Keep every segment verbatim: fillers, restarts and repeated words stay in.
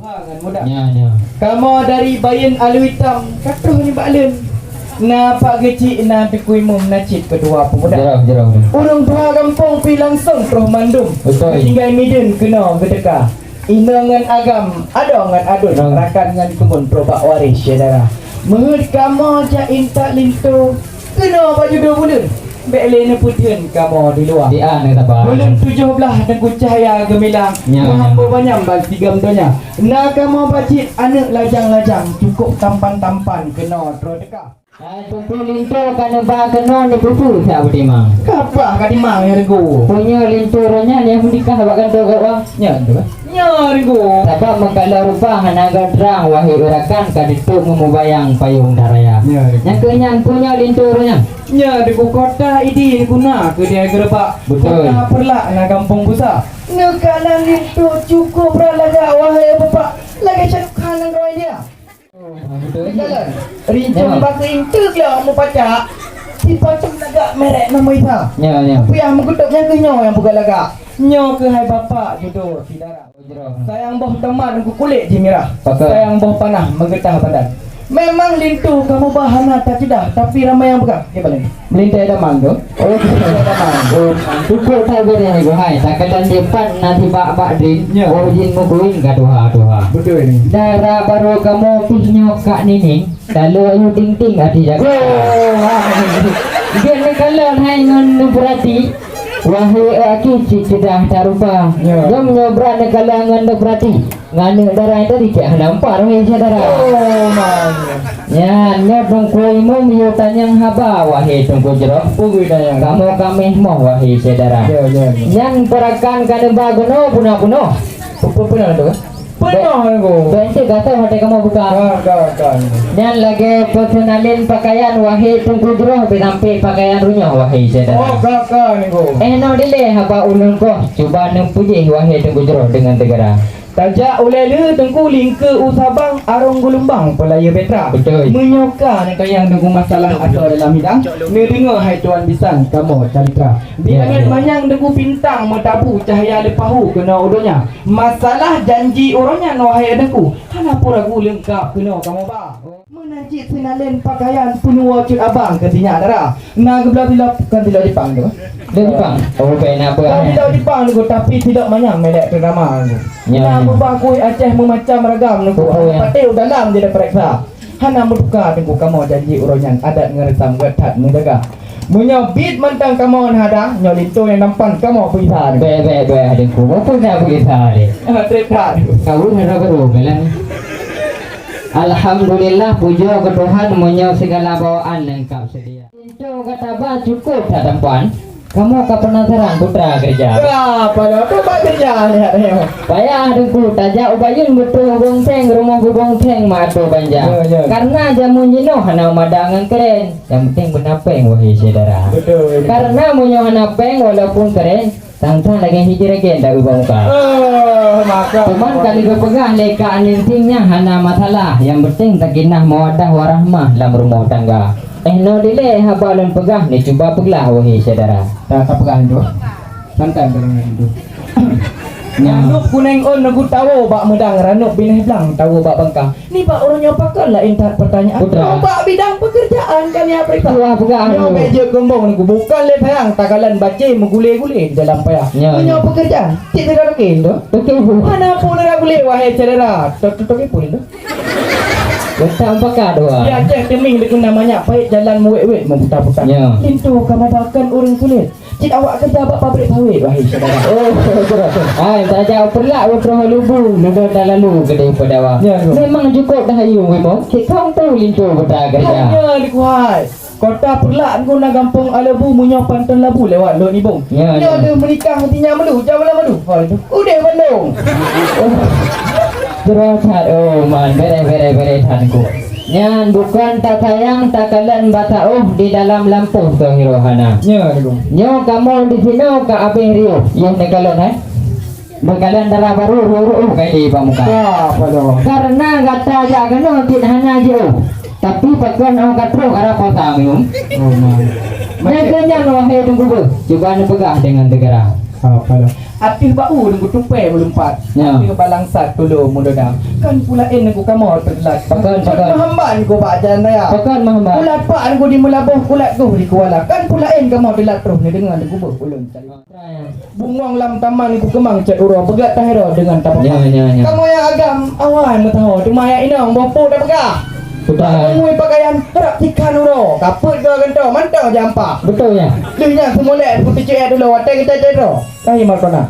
Nyan, nyan. Kamoe dari Bayeuen Alue Itam, ka troh nibak leuen. Na Pak Geuchik, na Teungku Imum, na cit keudua peumuda. Jroh, jroh, jroh. Ureueng tuha gampông pih langsong troh mandum. Beutôi. Tinggai mideuen keunoe geuteuka. Inong ngon agam, adoe ngon aduen, rakan ngon keumun, troh bak waréh syedara. Meuheuet kamoe jak intat linto, keunoe bak judoe buleuen, bék lé neupeutheun kamoe di luwa. Di a na saba. Buleuen tujoh blaih Teungku cahya geumilang, nyan, meuhamba banyam ban sigom donya. Na kamoe bak cit aneuk lajang-lajang, cukôp tampan-tampan keunoe troh teuka. Hai Teungku linto ka neuba keunoe neupeupeue siat beutimang. Kapah ka timang nyan Teungku. Peue nyoe linto roh nyan nyang meunikah bak kantô gawang? Nyan tu. Nyoe Teungku. Sabab meukalon rupa hana geutrang, wahé rakan ka teutôp meumubayang payông that raya. Nyoe Teungku. Nyang keu nyan peue nyoe linto roh nyan? Nyoe Teungku, kota Idi guna keu dia geureubak. Beutôi. Kota Peureulak na gampông busa. Neukalon linto cukôp brat lagak, wahé bapak, lagak syedara nanggroe India. Oh, beutôi. Jalan. Rincong bak intu glok mupacak. Sipacok lagak merek nama Isa. Ya, ya. Puyah meukeutôb nyang keuh nyoe nyang peugah lagak. Nyoe keuh hai bapak judoe syedara. Sayang boh tomat ngon kulét jih mirah. Pakat. Sayang boh panah meugeutah badan. Memang linto kamoe bah hana taceudah, tapi ramai nyang peugah. Oke, balik. Meulintèe damang tu. Oh, meulintèe damang. Oh, cukôp that beureh hai, hai. Takalon dipat na sibak bak drin. Ya. Oh, jin meukuing ka tuha-tuha. Beutôi ni. Dara barô kamoe pih nyoe Kak Nining, ka lheueh ayue ting-ting até jaga. Oh, hai. Jeuet neukalon hai ngon neupeurati. Wahé aki cit ceudah tarupa. Ya. Gom nyoe brat neukalon ngon neupeurati. Ngon aneuk dara tadi cit hana meupat, wahé syedara. Oh, man. Nyan, nyoe Teungku Imum yue tanyong haba, wahé Teungku Jroh. Peue geutanyong? Kamoe ka meu'ah moh, wahé syedara. Ya, ya, ya. Nyan peurakan ka neuba keunoe puna-puna. Peue, peue, peue na tu? Peunoh, Teungku. Bèk enteuk gasoh watèe kamoe buka. Ka, ka, ka. Nyan lagèe peuseunalin pakaian, wahé Teungku Jroh, bèk sampé pakaian runyoh, wahé syedara. Oh, ka, ka, Teungku. Eh, nyoe dilèe haba ulôn koh, cuba neupeujih, wahé Teungku Jroh, deungon teugara. Tajak ulèe lheueh Teungku, lingkeue u Sabang, arông geulumbang peulayeue petra. Beutôi. Meunyoe ka neutanyong Teungku masalah asoe dalam hidang, neudeungö hai tuan bisan kamoe calitra. Di langèt manyang Teungku bintang meutabu, cahya leupah hu keunoe u donya. Masalah janji uroe nyan wahai aneukku, hana peue ragu leungkap keunoe kamoe ba. Meunan cit seunalén pakaian peunuwoe cut abang keu sinyak dara. Na geubloe tilok, kon tilok Jepang tu. Tilok Jepang. Oh, bèk na peue. Kon tilok Jepang tu, tapi tilok manyang milék teuh rama tu. Ya, ya. Na meubah kueh Aceh meumacam ragam tu. Oh, ya. Patéh u dalam jeuet tapareksa. Hana meutuka teungku kamoe janji uroe nyan, adat ngon reusam gèt that meujaga. Meunyoe bit mantong kamoe hana ada, nyoe linto nyang nampan kamoe peugisa. Bèk, bèk, bèk, teungku. Peue na peugisa deh? Ah, trép that. Kawin hana baru, kan? Alhamdulillah, pujoe keu Tuhan, meunyoe sigala bawaan leungkap seudia. Linto gata ba cukôp that tampan. Kamoe ka peunasaran peue teuma keureuja. Ya, padahai tu bak keureuja lihat, ya. Payah teungku, tajak u Bayeuen beutôi bubông theng, rumoh bubông theng meuatô banja. Ya, ya. Karena jameun jinoe hana meumada ngon keuren. Nyang penting beuna péng, wahai syedara. Betul. Karena meunyoe hana péng, walaupun keuren, sang-sang lagèe hijrah gen dak ubah muka. Oh, maka. Cuman ka lheueh geupeugah lé Kak Ninting nyan hana masalah. Nyang penting sakinah mawaddah warahmah lam rumoh tangga. Eh, nyoe dilèe haba lôn peugah, neucuba peuglah, wahai syedara. Ka, ka peugah tu. Santai, santai tu. Nyan. Ranub kunèng ôn neugu tawoe bak meudang, ranub binéh blang tawoe bak bangka. Nibak ureueng nyoe pakon laén that peurtanyaan. Putra. Nyoe bak bidang peukeurjaan ka nyan peurintah. Tuha peugah tu. Nyoe bèk jeuet keumbông neugu, bukon lé sayang takalon bacé meugulé-gulé di dalam paya. Nyoe, nyoe, nyoe. Peukeureujaan cit sidroe keukieng tu. Beutôi. Hana peue neuragulé, wahai syedara. Tok, tok, tok, tok, tok. Letak mupaka dua. Di Aceh teumieng dikeue na manyak, payet jalan meuwét-wét meuputa-puta. Ya. Linto kamoe ba kon ureueng sulet. Cit awak keureuja bak pabrik sawét, wahai syedara. Oh, betul, betul. Hai, tajak u Peureulak, u Troh Lubu, lulus dah lalu keudéh Peudawa. Ya, betul. Memang cukôp dah hayeu, memang. Cit kong tu linto buta keureuja. Hai, ya, dikuhai. Kota Peureulak ngon na gampông Alebu, meunyoe panton labu lewat Lhok Nibong. Ya, ya. Nyoe deuh meunikah meuti nyan meulu, jauh lam madu. Hoi tu, udeh Bandung. Beurosat, oh man, bereh, bereh, bereh that ku. Nyan bukon tasayang takalon basa oh di dalam lampôh soe hiroe hana. Ya, Teungku. Nyoe kamoe di sinoe ka abéh riôh, yôh neukalon, eh. Beukalon dara barô, ruôh-ruôh, oh, kai di bak muka. Ya, apa tu? Karena gata jak keunoe cit hana jiôh. Tapi pakon awak ka trok arah puasa minum? Oh, ma. Nyang keu nyan, wahai Teungku beuh, cuba neupeugah deungon teugeura. Apa dah? Ateueh bak u Teungku tupée meulumpat. Ya. Ateueh balangsat tulông meudoda. Kan peue laén Teungku kamoe teulat. Pakon, pakon. Meuhambat Teungku bak jalan raya. Pakon meuhambat? Kulat pak Teungku di Meulaboh, kulat goh di Kuala. Kan peue laén kamoe teulat troh neudeungoe Teungku beuh ulôn cari. Bungong lam taman kukeumang cot uroe, peugah taheuro deungon tapeupan. Ya, ya, ya. Kamoe nyang agam awai meutuho, teuma nyang inong boh po tapeugah. Betul. Bak meungui pakaian rab tikan uroe, kapeuet goe gantoe mantong jampa. Betul, ya. Lheueh nyan seumulek putih cuek dulu watée geucet-cet droe. Ka hi Markona.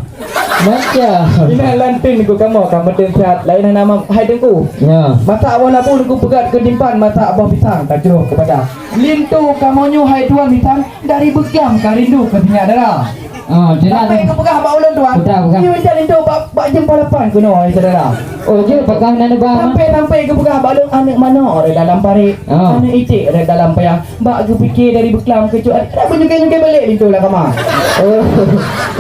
Macam. Inan lanteun Teungku kamoe ka meuteun siat, laén hana mam-, hai Teungku. Ya. Masak boh labu Teungku peugah keu dipan, masak boh pisang ka jroh keu pada. Linto kamoe nyoe hai tuan bisan, dari beuklam ka rindu keu sinyak dara. Ah, jelas. Sampai geupeugah bak ulôn tuan. Peugah, peugah. Iya, macam linto bak, bak jeuem palapan keunoe, hai syedara. Oh, jeuet peugah nan ba. Sampai-sampai geupeugah bak ulôn aneuk manok rot dalam parit, ah, aneuk iték rot dalam payah. Bak geupike dari beuklam keucut, ada beunyukai-nyukai balek linto lam kama. Oh.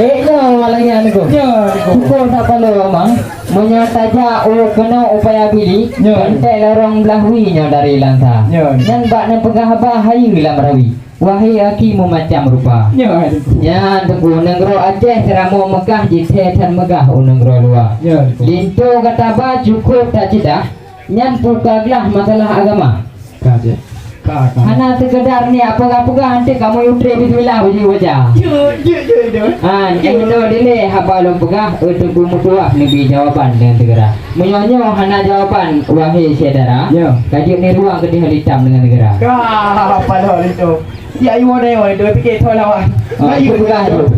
Eh, nyoe malah nyan Teungku. Ya, Teungku. Syukur that paloe memang. Meunyoe tajak u keunoe u Paya Bili, ya, bantée lorong blah wie nyoe dari Lansa. Ya. Nyan bak neupeugah haba hayeue lam rawi. Wahé aki meumacam rupa. Ya, Teungku. Nyan Teungku, nanggroe Aceh seuramoe Meukah jithée that meugah u nanggroe luwa. Ya, Teungku. Linto gata ba cukup that ceudah, nyan peue ka glah masalah agama. Ka, Cek. Ka, ka. Hana seukeudar ni, peugah-peugah, hanté kamoe utre bismillah baju baca. Ya, ya, ya, ya. Ha, nyan itu dilée haba lôn peugah, eh, Teungku meutuah neubi jawaban deungon teugeura. Meunyoe nyoe hana jawaban, wahé syedara, ya, ka jeuet neuruang keudeh hitam deungon teugeura. Ka, paloe linto. Di ayue dayah itu, pikir thon lawan. Ah, itu peugah tu.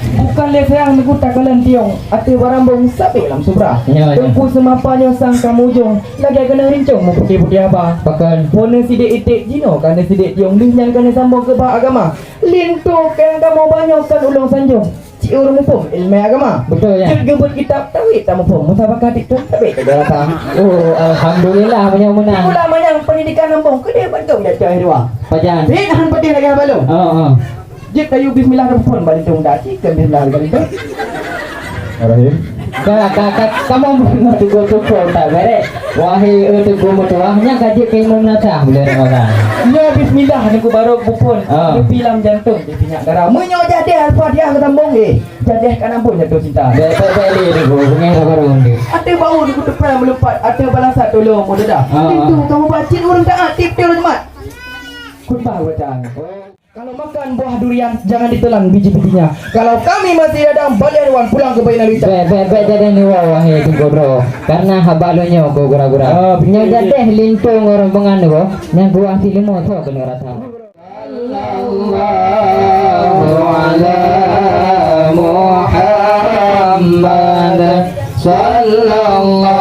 Bukan lé sayang neuku takalon tiong, ateueh barambong sabé lam subra. Ya, ya. Teungku seumapa nyoe sang ka mujong, lagée keuneuk rincong meuputéh-putéh haba. Pakon. Phon neusidék iték jinoe ka neusidék tiong, lheueh nyan ka neusambong keu bak agama. Linto nyang kamoe ba nyoe kon ulôn sanjong. Ciur muphom ileumèe agama. Betul, ya. Jeuet geubeuet kitab tawét tamuphom, musabaqah diktum tabé ka rata. Oh, alhamdulillah, meunyoe meunan. Ulama nyang peundidikan lambong keudeh bantueng jatuh dua. Pajan. Bit han peudeh lagèe balong. Oh, oh. Jeuet kayue bismillah tamuphom bantueng dati, keu bismillah lagèe itu. Rahim. Ka, ka, ka, kamoe meutugo-tugo tak bèrèh. Wahé, eh, Teungku meutuah, nyan ka jeuet keu imum nasah buleuen Ramadan. Nyoe bismillah Teungku barô muphom. Ah. Neubi lam jantong. Ingat dara, meunyoe jadeh Al-Fatihah geutambong, eh, jadeh ka na phon jatuh cinta. Bèk, bèk, bèk lé Teungku, beungèh sabar ureueng tu. Ateueh bak u Teungku teuprang meulumpat, ateueh balasan tulông meudoda. Ah, ah. Linto kamoe ba cit ureueng taat, tiep-tiep ureueng mat. Khutbah bacaan. Kalau makan buah durian, jangan ditelan biji-bijinya. Kalau kami masih ada, balèh wan pulang keu bayi Nabi. Bèk, bèk, bèk jadeh neuwoe, wahé Teungku droe. Karena haba lôn nyoe keu gura-gura. Ah, betul, betul. Nyoe jadeh linto ngon rombongan nyoe, nyan buah sileumo soe keuneuk rasa. Sallallahu ala Muhammad. Sallallahu